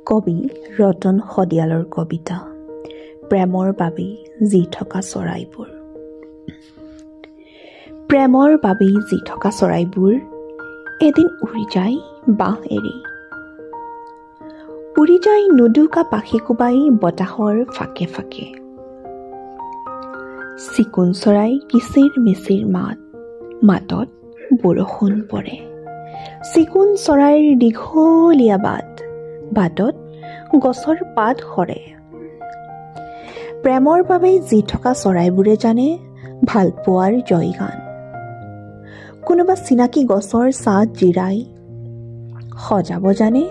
কবি ৰতন শদিয়ালৰ কবিতা প্ৰেমৰ বাবেই জী থকা চৰাইবোৰ। প্ৰেমৰ বাবেই জী থকা চৰাইবোৰ এদিন উৰি যায় বাঁহ এৰি, উৰি যায় নুদুকা পাখি কোবাই বতাহৰ ফাঁকে ফাঁকে। চিকুণ চৰাই কিচিৰ মিচিৰ মাত, মাতত বৰষুণ পৰে। চিকুণ চৰাইৰ দীঘলীয়া বাট, বাটত গছৰ পাত সৰে। প্ৰেমৰ বাবেই জী থকা চৰাইবোৰে জানে ভালপোৱাৰ জয়গান। কোনোবা চিনাকি গছৰ ছাঁত জিৰাই সজাব জানে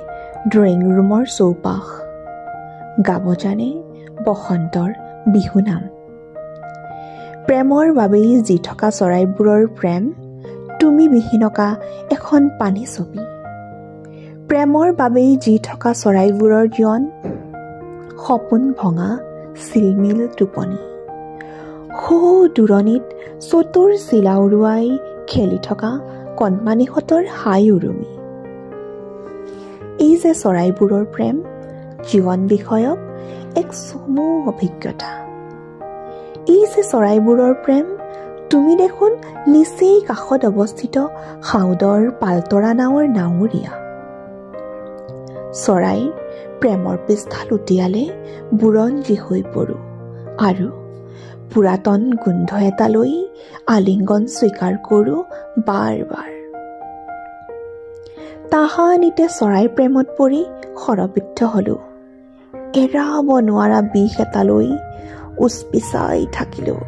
ড্ৰয়িং ৰুমৰ চৌপাশ, গাব জানে বসন্তৰ বিহুনাম। প্ৰেমৰ বাবেই জী থকা চৰাইবোৰৰ প্ৰেম তুমি বিহীনকা এখন পানী ছবি। প্ৰেমৰ বাবেই জী থকা চৰাইবোৰৰ জীৱন সপোন ভঙা চিলমিল টোপনি। সৌ দূৰণিত চতুৰ চিলা উৰুৱাই খেলি থকা কণমানিহঁতৰ হাই উৰুমি। এই যে চৰাইবোৰৰ প্ৰেম জীৱন বিষয়ক এক চমু অভিজ্ঞতা। এই যে চৰাইবোৰৰ প্ৰেম, তুমি দেখোন নিচেই কাষত অৱস্থিত সাউদৰ পালতৰা নাৱৰ নাৱৰীয়া। চৰাইৰ প্ৰেমৰ পৃষ্ঠা লুটিয়ালে বুৰঞ্জী হৈ পৰোঁ আৰু পুৰাতন গোন্ধ এটা লৈ আলিংগন স্বীকাৰ কৰোঁ বাৰ বাৰ। তাহানিতে চৰাইৰ প্ৰেমত পৰি শৰবিদ্ধ হলোঁ, এৰাব নোৱাৰা বিষ এটা লৈ উচপিচাই থাকিলোঁ।